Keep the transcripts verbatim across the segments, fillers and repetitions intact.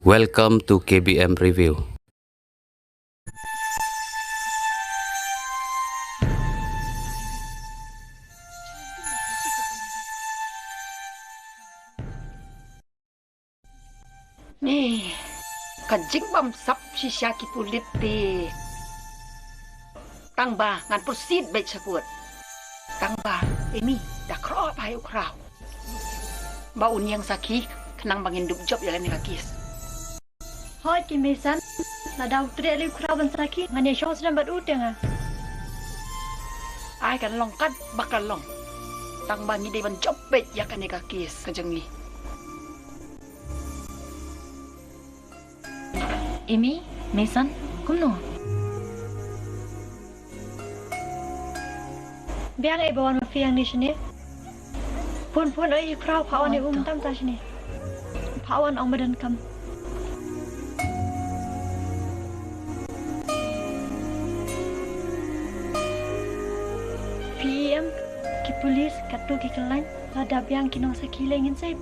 Welcome to K B M Review. Ni, ka jingbamsap shisha ki pulit te. Tang ba ngan proceed beit sha court. Tang ba Amy da khroh bha ïa u Khraw ba un ïeng sakhi khnang ba ngin dup jop ïa kane ka case. Hooid ki Mason, lada u treh lei u Khraw ban sakhi ngan ïa shong snem bad u te nga. Ai kan long kat ba kan long. Tang ba ngi dei ban jop beit ïa kane ka case ka jong ngi. Amy, Mason, kumno? Biang ei ba wan ma phi hangne shane. Phone phone ei u Khraw, phah wan ei um tam ta shane. Phah wan ong ba donkam. Phi em ki pulit katto ki kyllain, lada biang ki nongsakhi lei ngin sep.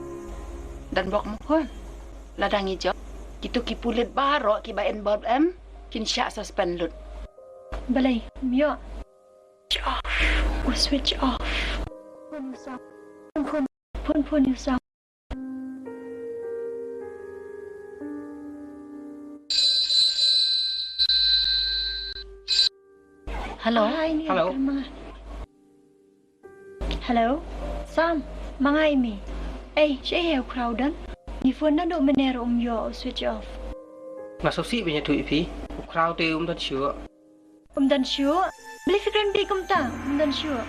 Don bok mo khun. Lada ngi jop, kito ki pulit baroh kiba involve em kin shah suspend lut. Balei, ym ïoh. Switch off. Phone, phone, phone, phone. Hello. Hello. Hello. Sam, ma nga Amy. Ei, shaei u Khraw don? Ngi phone naduh mynne ruh um ïoh, u switch off. Nga sngewsih ban ïathuh ïa phi. U Khraw te um don shuh. Um don shuh? Balei phi kren beiñ kumta? Um don shuh.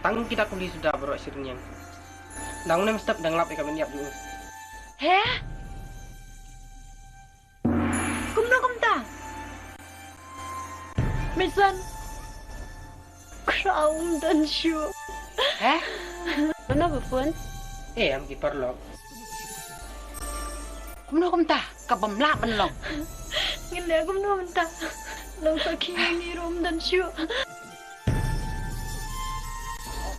Tang ki dak uli suda baroh shi rynïeng. Dang ym step dang lap ïa ka mynïap jong u. He? Kumno kumta? Mason. Khraw um don shuh. He? Mano ba phone? Eh, em ki paralok. Kumno kumta? Ka bym lah ban long. Ngin leh kumno mynta? Nongsakhi ngi ruh um don shuh.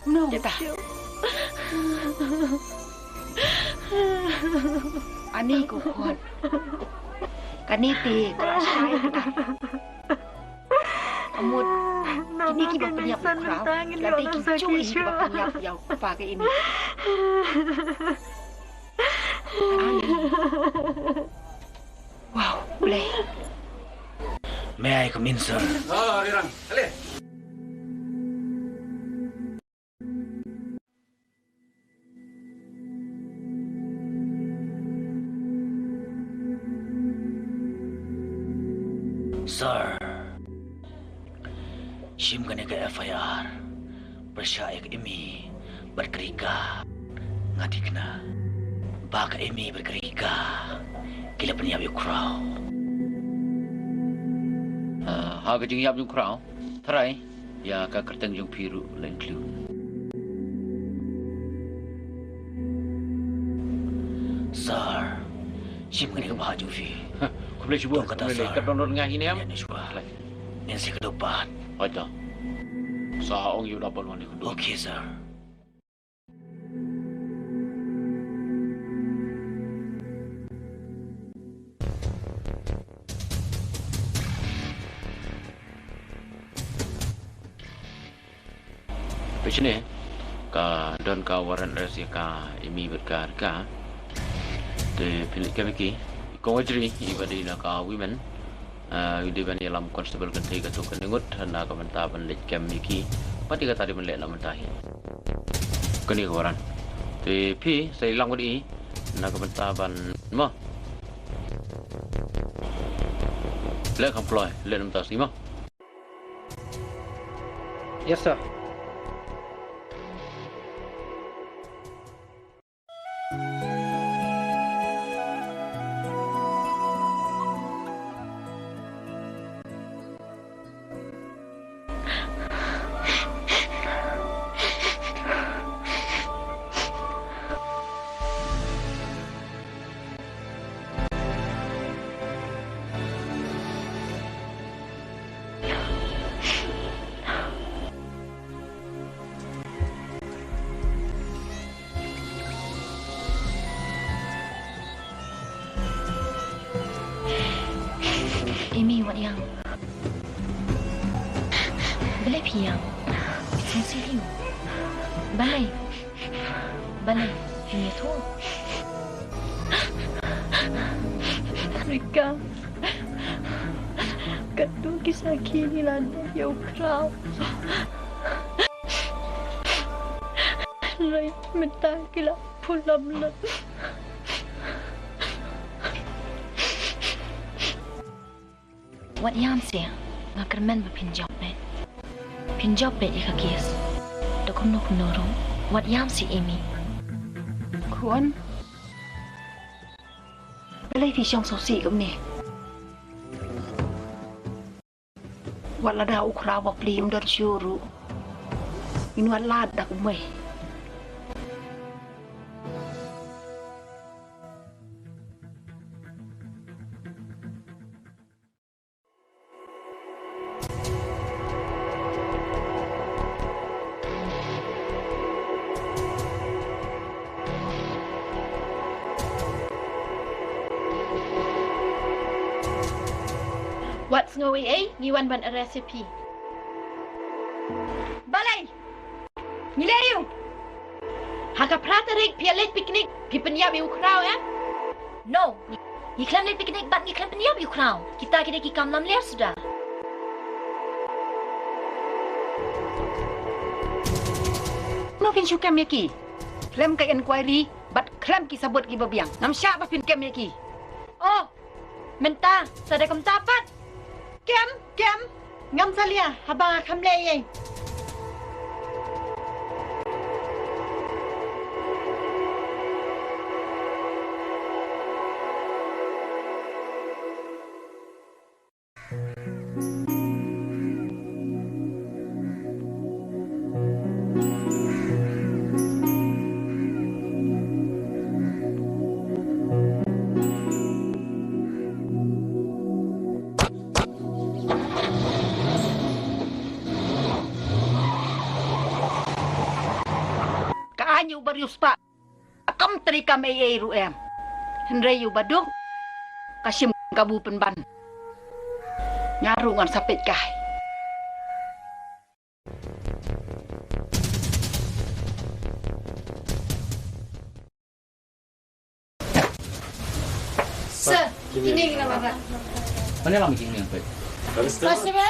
Kumno kumta? Ani ko khun. Kane te ka la shai kata. Amut kine kiba pynïap u Khraw, lada ki ju ïa kiba pynïap ïa u kpa ka Amy. Wow, Blei. May I come in, sir? Oh, Rirang. Ale. Sir, shim kane ka F I R pyrshah ïa ka Amy bad ka Rika. Nga thikna ba ka Amy bad ka Rika ki la pynïap ïa u Khraw. Ah, ha ka jingïap jong u Khraw, tharai ïa ka kyrteng jong phi ruh la include. Sir, shim kane ka bhah jong phi. Khublei shibun. Tang kata, sir. Ka don nga hi ne em? Ïa, ne shuwa. Ngin sa ïakynduh pat. Hooid to. Sa ong ïa u da pat wan ïakynduh. Okay, sir. Peit shane, ka don ka warrant arrest ïa ka Amy bad ka Rika. Te phin leit kem ïa ki. Kong Wajri, i ba dei na ka women. Ah, u dei ban ïalam constable kynthei katto katne ngut na ka bynta ban leit kem ïa ki. Pat ïa kata dei ban leh na mynta hi. Kane ka warrant. Te phi sa ïalam bad i na ka bynta ban mo. Leh kham kloi, leh na mynta shi mo. Yes, sir. Imi, wat ïam. Balei phi ïam? Sngewsih ïa u. Balei? Balei? Phi ïathuh? Rika. Katto ki sakhi ngi la don ïa u Khraw. Hynrei mynta ki la phulam lut. Wat ïam seh, nga kyrmen ba phin jop beit. Phin jop beit ïa ka case. Da kumno kumno ruh, wat ïam seh Imi. Khun. Balei phi shong sngewsih kumne? Wat lada u Khraw bapli um don shuh ruh, ngin wan lad da kumwei. Wat sngew ei ei, ngi wan ban arrest ïa phi. Balei? Ngi leh ïa u. Ha ka phra tarik phi ïa leit picnic, phi pynïap ïa u Khraw, eh? No. Ngi khlem leit picnic bad ngi khlem pynïap ïa u Khraw. Kita ki dei ki kam lamler suda. Kumno phin shu kem ïa ki? Khlem ka inquiry bad khlem ki sabut kiba biang, ngam shah ba phin kem ïa ki. Oh, mynta sa dei kumta pat. Kem, kem. Ngam salia haba nga khlem leh ei ei. Ka aiñ u bariewspah kam trei kam ei ei ruh em. Hynrei ïa u baduk ka shim kabu pynban. Nga ruh ngan sa peit kai. Sir, kine ki nambar. Mane lam kine yang peit. Constable.